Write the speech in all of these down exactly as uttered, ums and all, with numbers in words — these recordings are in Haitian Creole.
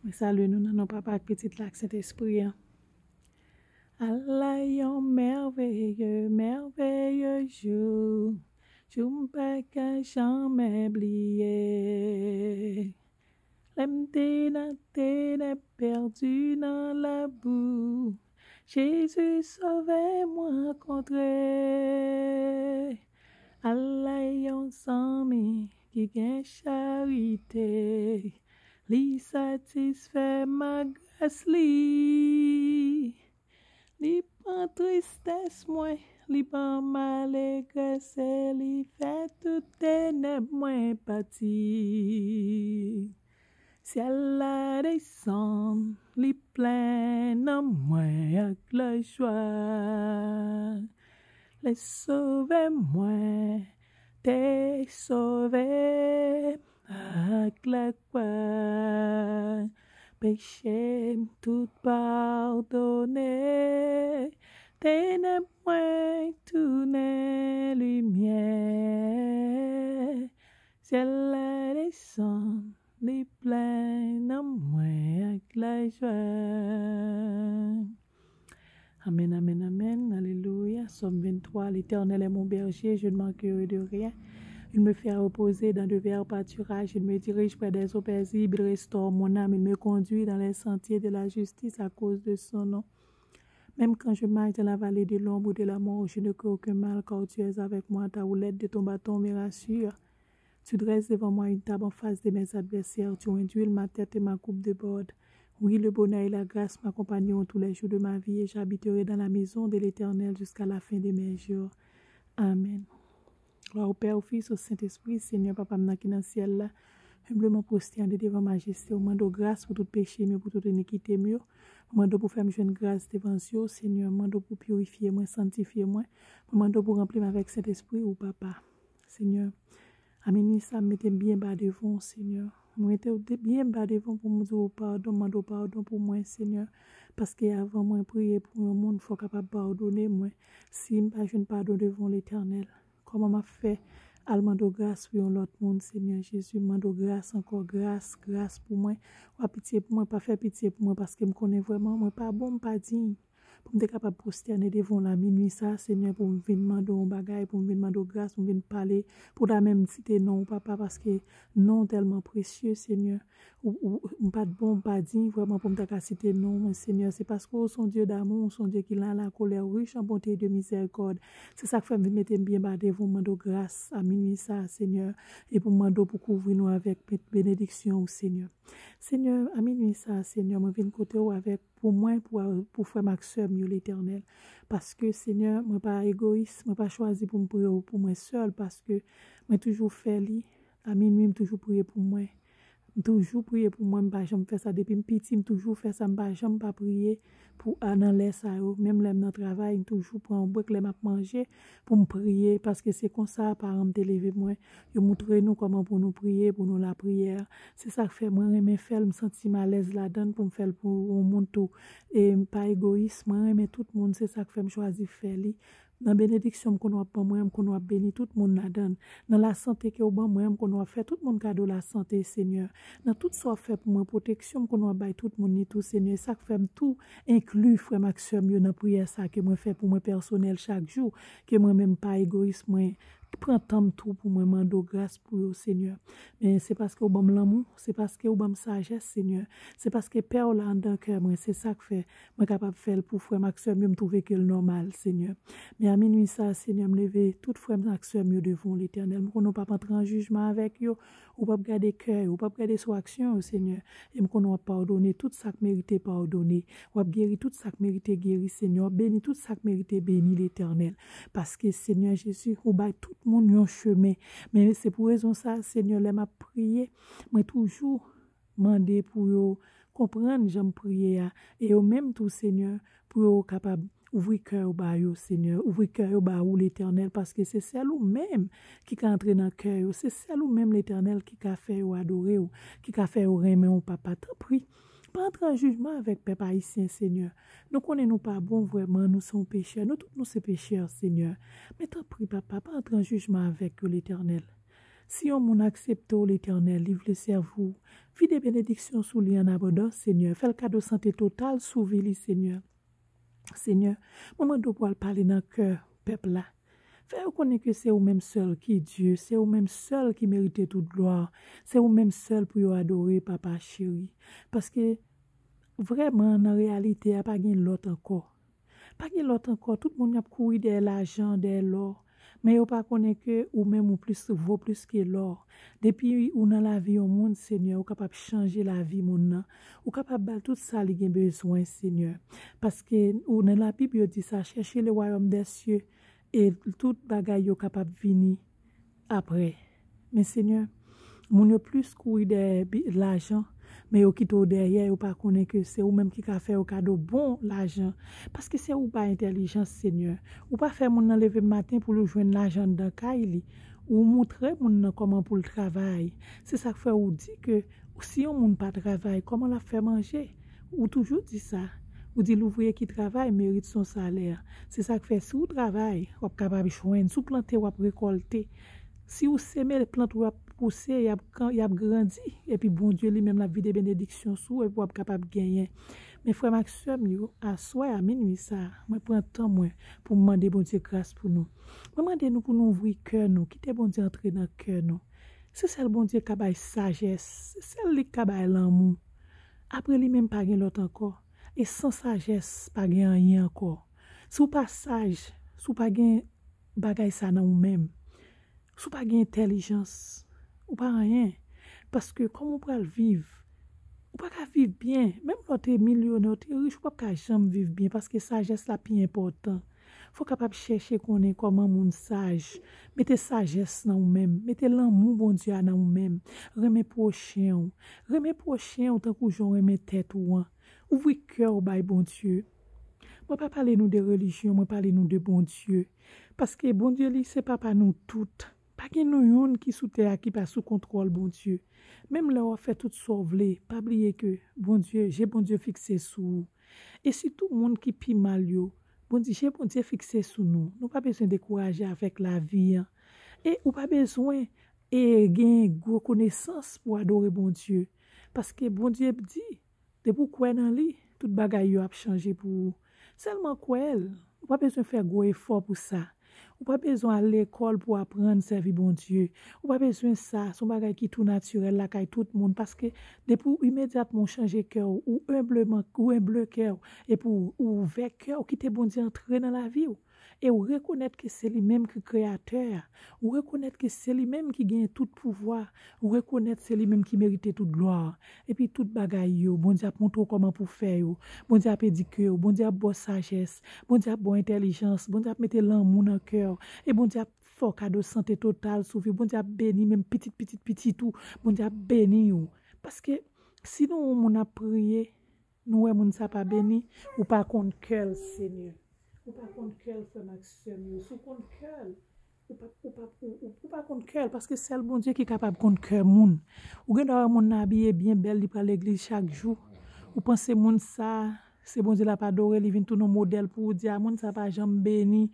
Mwen salye nou nan non Papa ak Pitit la ak Sentespri an. Ala yon mèveye, mèveye jou, jou m pa ka janmen bliye. Lè m te nan tenèb, pèdi nan labou, Jezi sove mwen rankontre. Ala yon zanmi ki gen charite, li satisfè m ak gras li. Li pran tristès mwen, li ban m alegrès, e li fè tout tenèb mwen pati. Syèl la desann, li plen nan mwen ak lajwa. Lè Sovè mwen te sove m ak lakwa. Peche m tout padone, tenèb mwen tounen limyè. Syèl la desann, li plen nan mwen ak lajwa. Amen, amen, amen. Alléluia. Psaume vingt-trois. L'Éternel est mon berger, je ne manquerai de rien. Il me fait reposer dans de verts pâturages, il me dirige près des eaux paisibles, il restaure mon âme, il me conduit dans les sentiers de la justice à cause de son nom. Même quand je marche dans la vallée de l'ombre de la mort, je ne crains aucun mal, car tu es avec moi, ta houlette et ton bâton me rassurent. Tu dresses devant moi une table en face de mes adversaires, tu induis ma tête et ma coupe déborde. Oui, le bonheur et la grâce m'accompagneront tous les jours de ma vie, et j'habiterai dans la maison de l'Éternel jusqu'à la fin de mes jours. Amen. Glwa au Père, au Fils, au Saint-Esprit, Senyè Papa m nan ki nan syèl la, humblement prosterné devant majesté, ou mande gras pou tout peche m yo, pou tout inikite m yo. Mwen mande pou fè m jwenn gras devan zye w, Senyè. Mwen mande pou pirifye mwen, santifye mwen. Mwen mande pou ranpli m avèk Sentespri ou, Papa. Senyè, a minwi sa, m mete m byen ba devan w, Senyè. Mwen mete w de- byen ba devan w pou m di w padon, mande w padon pou mwen, Senyè. Paske avan mwen priye pou yon moun, fò w kapab padone mwen. Si m pa jwenn padon devan w, Letènèl, kòman m ap fè al mande w gras pou yon lòt moun, Senyè Jezi? M mande w gras ankò, gras, gras pou mwen. W ap pitye pou mwen, pa fè pitye pou mwen, paske m konnen vrèman mwen pa bon, m pa diy. Pou m te kapab pwostène devan w la minwi sa, Senyè, pou m vin mande w yon bagay, pou m vin mande w gras, pou m vin pale, pou w ta menm site non w, Papa, paske non w tèlman presye, Senyè. Ou, ou, m pa t bon, m pa diy vrèman pou m ta ka site non w, men Senyè, se paske w se yon Dye damou, w se yon Dye ki lent à la colère, riche en bonté et de miséricorde. Se sa k fè m vin mete m byen ba devan w, mande w gras a minwi sa, Senyè, e pou m mande w pou kouvri nou avèk benediksyon w, Senyè. Senyè, a minwi sa, Senyè, mwen vin kote w avèk pou mwen, pou, pou frè m ak sè m yo, Letènèl. Paske, Senyè, mwen pa egoyis, mwen pa chwazi pou m priye w pou mwen sèl, paske mwen toujou fè li, a minwi, m toujou priye pou mwen. M toujou priye pou mwen, m pa janm fè sa. Depi m piti, m toujou fè sa, m pa janm pa priye pou a nan lè sa yo. Menm lè m nan travay, m toujou pran yon brèk lè m ap manje pou m priye, paske se konsa paran m te leve mwen. Yo moutre nou kòman pou nou priye, pou nou lapriyè. Se sa k fè mwen renmen fè l, m santi m alèz ladan l pou m fè l pou yon moun tou. E m pa egoyis, mwen renmen tout moun, se sa k fè m chwazi fè li. Nan benediksyon m konnen w ap ban mwen, m konnen w ap beni tout moun ladan l. Nan lasante ke w ban mwen, m konnen w ap fè tout moun kado lasante, Senyè. Nan tout sa w ap fè pou mwen, pwoteksyon, m konnen w ap bay tout moun li tou, Senyè. Sa k fè m tou enkli frè m ak sè m yo nan priyè sa ke mwen fè pou mwen pèsonèl chak jou, ke mwen menm pa egoyis, mwen pran tan m tou pou mwen mande w gras pou yo, Senyè. Men se paske w ban m lanmou, se paske w ban m sajès, Senyè. Se paske pè w la anndan kè mwen, se sa k fè mwen kapab fè l pou frè m ak sè m yo, m twouve ke l nòmal, Senyè. Men a minwi sa, Senyè, m leve tout frè m ak sè m yo devan w, Letènèl. M konnen w p ap antre an jijman avèk yo, ou p ap gade kè yo, ou p ap gade sou aksyon yo, Senyè. E m konnen w ap padone tout sa k merite padone. W ap geri tout sa k merite geri, Senyè. W ap beni tout sa k merite beni, Letènèl. Paske, Senyè Jezi, ou bay tout moun yon chemen. Men se pou rezon sa, Senyè, lè m ap priye, mwen toujou mande pou yo konprann jan m priye a. E yo menm tou, Senyè, pou yo kapab ouvri kè yo ba yo, Senyè. Ouvri kè yo ba ou, Letènèl, paske se sèl ou menm ki ka antre nan kè yo. Se sèl ou menm, Letènèl, ki ka fè yo adore w, ki ka fè yo renmen w, Papa. Tanpri, pa antre an jijman avèk pèp ayisyen, Senyè. Nou konnen nou pa bon vrèman, nou se yon pechè. Nou tout, nou se pechè, Senyè. Men tanpri, Papa, pa antre an jijman avèk yo, Letènèl. Si yon moun aksepte w, Letènèl, li vle sèvi w, vide benediksyon sou li an abondans, Senyè. Fè l kado sante total sou vi li, Senyè. Senyè, mwen mande w pou al pale nan kè pèp la. Fè yo konnen ke se ou menm sèl ki Dye, se ou menm sèl ki merite tout glwa, se ou menm sèl pou yo adore, Papa cheri. Paske vrèman, nan reyalite a, pa gen lòt ankò. Pa gen lòt ankò, tout moun ap kouri dèyè lajan, dèyè lò. Men yo pa konnen ke ou menm ou plis, vo plis ke lò. Depi ou nan lavi yon moun, Senyè, ou kapab chanje lavi moun nan. Ou kapab ba l tout sa li gen bezwen, Senyè. Paske ou nan Labib, yo di sa, chèche le wayòm dè sye, e tout bagay yo kapab vini apre. Men Senyè, moun yo plis kouri dèyè bi- lajan, men yo kite w dèyè, yo pa konnen ke se ou menm ki ka fè yo kado bon lajan. Paske se ou bay entèlijans, Senyè. Ou pa fè moun nan leve maten pou l jwenn lajan anndan kay li. Ou montre moun nan kòman pou l travay. Se sa k fè ou di ke si yon moun pa travay, kòman l ap fè manje? Ou toujou di sa. Ou di, louvriye ki travay merit son salè. Se sa k fè, si w travay, w ap kapab jwenn. Si w plante, w ap rekòlte. Si w seme, plant ou ap pouse, y ap, y ap grandi. Epi Bondye li menm l ap vide benediksyon sou ou, epi w ap kapab genyen. Men frè m ak sè m yo, aswè a minwi sa, mwen pran tan mwen pou m mande Bondye gras pou nou. Mwen mande nou pou nou ouvri kè nou, kite Bondye antre nan kè nou. Se sèl Bondye k ka bay sajès, se sèl li k ka bay lanmou. Apre li menm pa gen lòt ankò. E san sajès, pa gen anyen ankò. Si w pa saj, si w pa gen bagay sa nan ou menm, si w pa gen entèlijans, ou pa anyen. Paske kòman w pral viv? Ou pa ka viv byen. Menm lè w te milyonè, w te rich, ou p ap ka janm viv byen paske sajès la pi enpòtan. Fò w kapab chèche konnen kòman moun saj. Mete sajès nan ou menm. Mete lanmou Bondye a nan ou menm. Renmen pwochen w. Renmen pwochen w tankou jan w renmen tèt ou an. Ouvri kè w bay Bondye. Mwen pa pale nou de relijyon, mwen pale nou de Bondye. Paske Bondye li se papa nou tout. Pa gen nou youn ki sou tè a ki pa sou kontwòl Bondye. Menm lè w ap fè tout sa w vle, pa bliye ke Bondye, je Bondye fikse sou ou. E sitou moun ki pi mal yo, Bondye, je Bondye fikse sou nou. Nou pa bezwen dekouraje avèk lavi an. E ou pa bezwen e gen gwo konesans pou adore Bondye. Paske Bondye di, depi w kwè nan li, tout bagay yo ap chanje pou ou. Sèlman kwè l. Ou pa bezwen fè gwo efò pou sa. Ou pa bezwen al lekòl pou aprann sèvi Bondye. Ou pa bezwen sa. Se yon bagay ki tou natirèl lakay tout moun. Paske depi w imedyatman w chanje kè w, ou enbleman, ou enble kè w, epi w, ou ouvè kè w, kite Bondye antre nan lavi w. E w rekonèt ke se li menm ki kreyatè a. Ou rekonèt ke se li menm ki gen tout pouvwa. Ou rekonèt se li menm ki merite tout glwa. Epi tout bagay yo, Bondye ap montre w kòman pou w fè yo. Bondye ap edike w. Bondye ap ba w sajès. Bondye ap ba w entèlijans. Bondye ap mete lanmou nan kè w. E Bondye ap fè w kado sante total sou vi w. Bondye ap beni menm pitit, pitit, pitit ou. Bondye ap beni w. Paske si nou yon moun ap priye, nou wè moun sa pa beni, ou pa konn kè l, Senyè. Ou pa konn kè l, frè m ak sè m yo. Si w konn kè l, ou pa, ou pa, ou, ou, ou pa konn kè l, paske sèl Bondye ki kapab konn kè moun. Ou gen dwa wè moun nan abiye byen bèl, li pral legliz chak jou. Ou panse moun sa, se Bondye l ap adore, li vin tounen yon modèl pou ou, di, a, moun sa pa janm beni,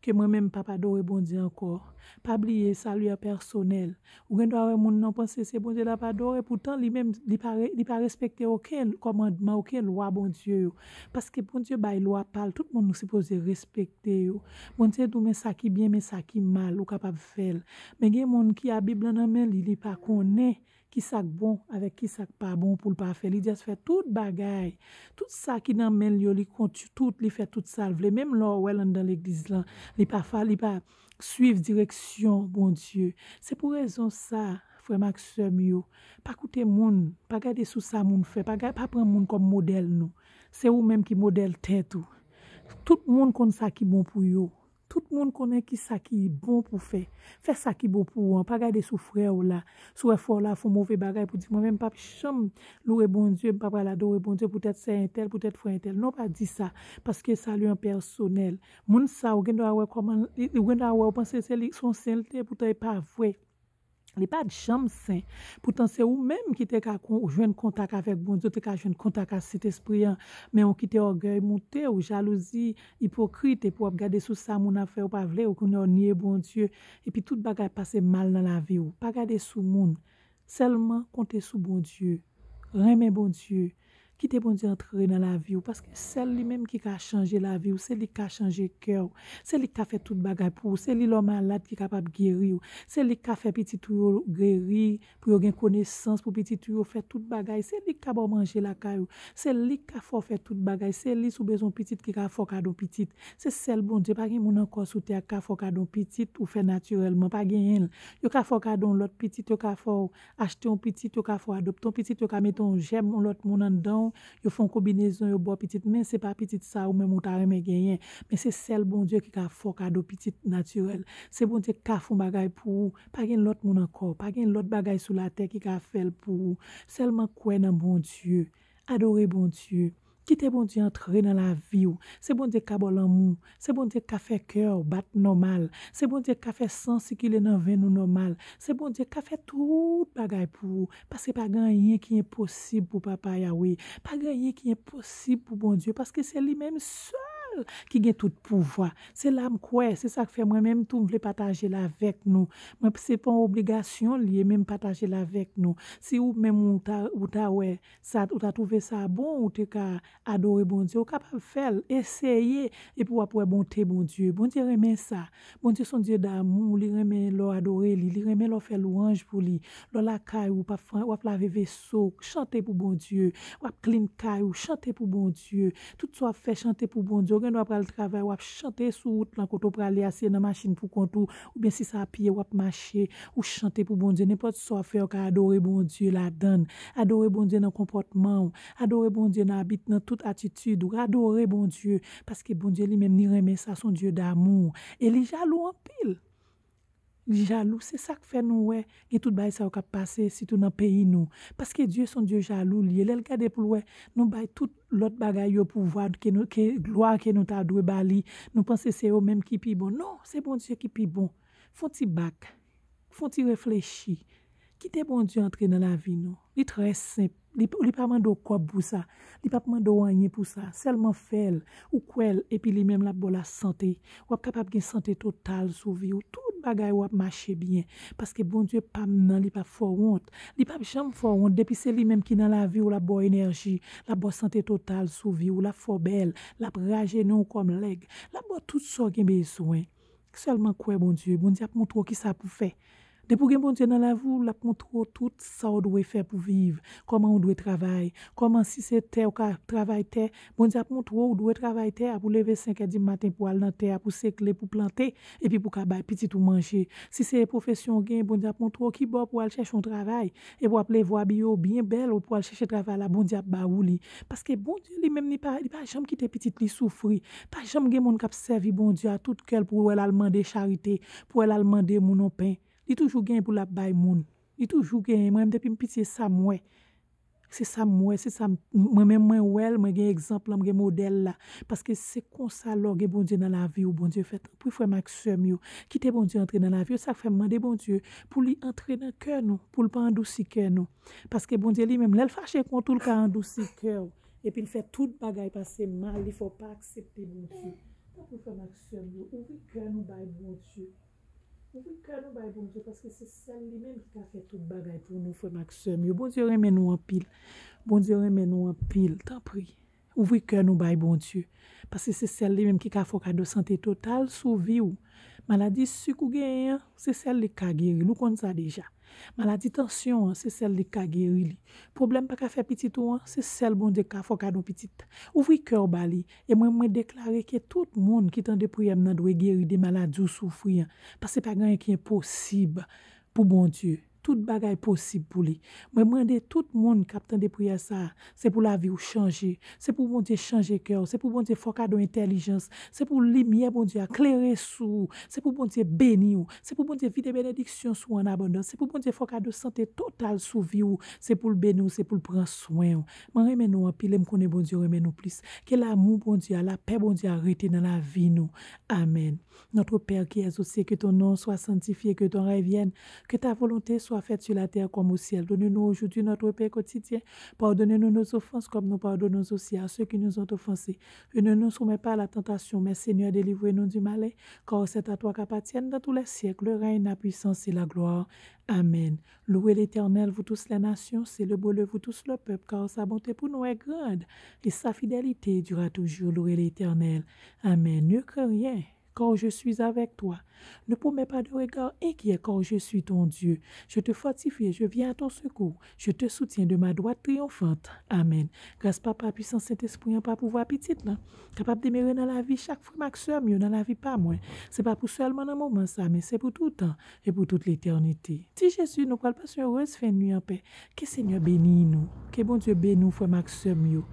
ke mwen menm m p ap adore Bondye ankò. Pa bliye, sali an pèsonèl. Ou gen dwa wè moun nan panse se Bondye l ap adore, poutan li menm, li pa re-, li pa respekte okenn kòmandman, okenn lwa Bondye yo. Paske Bondye bay lwa pa l, tout moun nou sipoze respekte yo. Bondye di w, men sa ki byen, men sa ki mal, ou kapab fè l. Men gen moun ki a Bib lan nan men li, li pa konnen ki sa k bon avèk ki sa k pa bon pou l pa fè. Li just fè tout bagay. Tout sa ki nan men l yo, li kont tout, li fè tout sa l vle. Menm lè w wè l anndan legliz lan, li pa fa, li pa swiv direksyon Bondye. Se pou rezon sa, frè m ak sè m yo, pa koute moun, pa gade sou sa moun fè, pa, ga- pa pran moun kòm modèl nou. Se ou menm ki modèl tèt ou. Tout moun konn sa ki bon pou yo. Tout moun konnen ki sa ki bon pou fè. Fè sa ki bon pou ou an. Pa gade sou frè w la. Si w wè frè w la fè yon move bagay pou di, mwen menm m p ap janm louwe Bondye, m pa pral adore Bondye poutèt sè entèl, poutèt frè entèl. Non, pa di sa. Paske sali an pèsonèl. Moun sa, ou gen dwa wè kòman, ou gen dwa wè, ou panse se li, se yon sen l te, poutan e pa vre. Li pa t janm sen. Poutan se ou menm ki te ka jwenn kontak avèk Bondye, ou te ka jwenn kontak ak Sentespri an. Men ou kite ògèy moute w, jalouzi, ipokrit, epi w ap gade sou sa moun ap fè, ou pa vle, ou kounye a w nye Bondye. Epi tout bagay pase mal nan lavi w. Pa gade sou moun. Sèlman konte sou Bondye. Renmen Bondye. Kite Bondye antre nan lavi w, paske sèl li menm ki ka chanje lavi w, se li ki ka chanje kè w, se li ki ka fè tout bagay pou ou, se li lè w malad ki kapab geri w, se li ki ka fè pitit ou yo geri, pou yo gen konesans pou pitit ou yo fè tout bagay, se li ki ka ba w manje lakay ou, se li ki ka fè w fè tout bagay, se li si w bezwen yon pitit ki ka fè w kado pitit. Se sèl Bondye, pa gen moun ankò sou tè a ki ka fè w kado yon pitit ou fè natirèlman, pa genyen l. Yo ka fè w kado yon lòt pitit, yo ka fè w achte yon pitit, yo ka fè w adopte yon pitit, yo ka mete yon jèm yon lòt moun anndan w, yo fè yon konbinezon, yo ba w pitit, men se pa pitit sa ou menm ou ta renmen genyen. Men se sèl Bondye ki ka fè w kado pitit natirèl. Se Bondye ki ka fè yon bagay pou ou. Pa gen lòt moun ankò, pa gen lòt bagay sou latè ki ka fè l pou ou. Sèlman kwè nan Bondye. Adore Bondye. Kite Bondye antre nan lavi w. Se Bondye ki ka ba w lanmou. Se Bondye ki ka fè kè w bat nòmal. Se Bondye ki ka fè san sikile nan venn ou nòmal. Se Bondye ki ka fè tout bagay pou ou. Paske pa gen anyen ki enposib pou Papa Yawe. Pa gen anyen ki enposib pou Bondye. Paske se li menm sèl ki gen tout pouvwa. Se la m kwè. Se sa k fè mwen menm tou m vle pataje l avèk nou. Mwen, se pa yon obligasyon li ye, men m pataje l avèk nou. Si ou menm ou ta, ou ta wè sa, ou ta twouve sa bon, ou te ka adore Bondye, ou kapab fè l, eseye, epi w ap wè bonte Bondye. Bondye renmen sa. Bondye se yon Dye damou, li renmen lè w adore li, li renmen lè w fè lwanj pou li. Lè w lakay ou, w ap, w ap lave veso, chante pou Bondye, w ap clean kay ou, chante pou Bondye. Tout sa w ap fè, chante pou Bondye. Ou gen dwa pral travay, w ap chante sou wout lan kote w prale a, si se nan machin pou kont ou, oubyen si se a pye w ap mache, ou chante pou Bondye. Nenpòt sa w ap fè, ou ka adore Bondye ladan l. Adore Bondye nan konpòtman w. Adore Bondye nan abit, nan tout atitid ou. Adore Bondye, paske Bondye li menm li renmen sa, se yon Dye damou. E li jalou anpil. Li jalou, se sa k fè nou wè gen tout bagay sa yo k ap pase, sitou nan peyi nou. Paske Dye se yon Dye jalou li ye. Lè l gade pou l wè nou bay tout lòt bagay yo pouvwa ke nou, ke glwa ke nou ta dwe ba li, nou panse se yo menm ki pi bon. Non, se Bondye ki pi bon. Fè yon ti bak. Fè yon ti reflechi. Kite Bondye antre nan lavi nou. Li trè senp. Li, li pa mande w kòb pou sa. Li p ap mande w anyen pou sa. Sèlman fè l. Ou kwè l, epi li menm l ap ba w lasante. W ap kapab gen sante total sou vi w. Tout bagay w ap mache byen. Paske Bondye pa m nan, li p ap fè w wont. Li p ap janm fè w wont. Depi se li menm ki nan lavi w, l ap ba w enèji. L ap ba w sante total sou vi w. L ap fè w bèl. L ap rajenou w kòm lèg. L ap ba w tout sa w gen bezwen. Sèlman kwè Bondye. Bondye ap montre w kisa pou fè. Depi w gen Bondye nan lavi w, l ap montre w tout sa w dwe fè pou viv, kòman w dwe travay, kòman si se tè w ka travay tè, Bondye ap montre w ou dwe travay tè a, pou w leve senk è di maten pou w al nan tè a, pou w sekle, pou w plante, epi pou w ka bay pitit ou manje. Si se pwofesyon w gen, Bondye ap montre w ki bò pou w al chèche yon travay, epi w ap leve w abiye w byen bèl, pou w al chèche travay la, Bondye ap ba ou li. Paske Bondye li menm, li pa, li pa janm kite pitit li soufri. Pa janm gen moun k ap sèvi Bondye a tout kè l pou wè l al mande charite, pou wè l al mande moun yon pen. Li toujou gen pou l ap bay moun. Li toujou gen. Mwen menm depi m piti, se sa m wè. Se sa m wè, se sa m, mwen menm mwen wè l, mwen gen egzanp lan, mwen gen modèl la. Paske se konsa lè w gen Bondye nan lavi w, Bondye fè tanpri frè m ak sè m yo. Kite Bondye antre nan lavi w, sa k fè m mande Bondye pou li antre nan kè nou, pou l pa andousi kè nou. Paske Bondye li menm, lè l fache kont ou, l ka andousi kè w. Epi l fè tout bagay pase mal, li fè w pa aksepte Bondye. Tanpri frè m ak sè m yo, ouvri kè nou bay Bondye. Ouvri kè nou bay Bondye, paske se sèl li menm ki ka fè tout bagay pou nou, frè m ak sè m yo. Bondye renmen nou anpil. Bondye renmen nou anpil. Tanpri, ouvri kè nou bay Bondye. Paske se sèl li menm ki ka fè w kado sante total sou vi w. Maladi sik ou genyen an, se sèl li k ka geri l. Ou konn sa deja. Maladi tansyon an, se sèl li k ka geri li. Pwoblèm pa ka fè pitit ou an, se sèl Bondye k ka fè w kado pitit. Ouvri kè w ba li. E mwen, mwen deklare ke tout moun ki tande priyè m nan dwe geri de maladi w soufri an. Paske pa gen anyen ki enposib pou Bondye. tout bagay posib pou li. Mwen mande tout moun k ap tande priyè sa a, se pou lavi w chanje, se pou Bondye chanje kè w, se pou Bondye fè w kado entèlijans, se pou limyè Bondye a klere sou ou, se pou Bondye beni w, se pou Bondye vide benediksyon sou w an abondans, se pou Bondye fè w kado sante total sou vi w, se pou l beni w, se pou l pran swen w. Mwen renmen nou anpil e m konnen Bondye renmen nou plis. Ke lanmou Bondye a, lapè Bondye a rete nan lavi nou. Amèn. Notre Père qui es aux cieux, que ton nom soit sanctifié, que ton règne vienne, que ta volonté soit faite sur la terre comme au ciel. Donne-nous aujourd'hui notre pain quotidien. Pardonne-nous nos offenses comme nous pardonnons aussi à ceux qui nous ont offensés. Et ne nous soumets pas à la tentation, mais Seigneur, délivre-nous du malin, car c'est à toi qu'appartiennent dans tous les siècles le règne, la puissance et la gloire. Amen. Louez l'Éternel, vous tous les nations, célébrez-le, vous tous le peuple, car sa bonté pour nous est grande, et sa fidélité dure à toujours. Louez l'Éternel. Amen. Ne crains rien, car je suis avec toi. Ne promets pas de regard inquiet, car je suis ton Dieu. Je te fortifie, je viens à ton secours. Je te soutiens de ma droite triomphante. Amen. Gras Papa, pwisans Sentespri an, pa pouvwa Pitit lan, kapab demere nan lavi chak frè m ak sè m yo, nan lavi pa mwen. Se pa pou sèlman nan moman sa, men se pou tout tan e pou tout letènite. Ti Jezi, nou pral pase yon erez fen nwi anpè. Ke Senyè beni nou. Ke Bondye beni w, frè m ak sè m yo.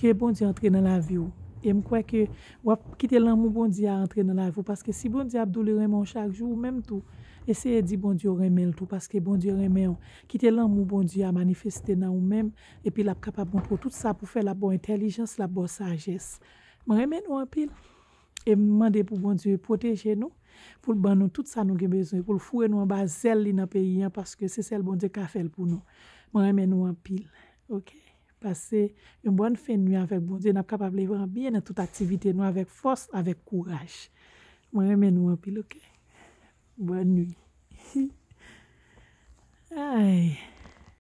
Ke Bondye antre nan lavi w. E m kwè ke w ap kite lanmou Bondye a antre nan lavi w, paske si Bondye ap di w li renmen w chak jou, ou menm tou, eseye di Bondye w renmen l tou, paske Bondye renmen w. Kite lanmou Bondye a manifeste nan ou menm, epi l ap kapab montre w tout sa pou fè, l ap ba w entèlijans, l ap ba w sajès. Mwen renmen nou anpil. E m mande pou Bondye pwoteje nou, pou l ban nou tout sa nou gen bezwen, pou l foure nou anba zèl li nan peyi an, paske se sèl Bondye k ka fè l pou nou. Mwen renmen nou anpil. Oke? Pase yon bòn fen nwi avèk Bondye. N ap kapab leve anbyen nan tout aktivite nou avèk fòs, avèk kouraj. Mwen renmen nou anpil, oke? Bòn nwi. Ay.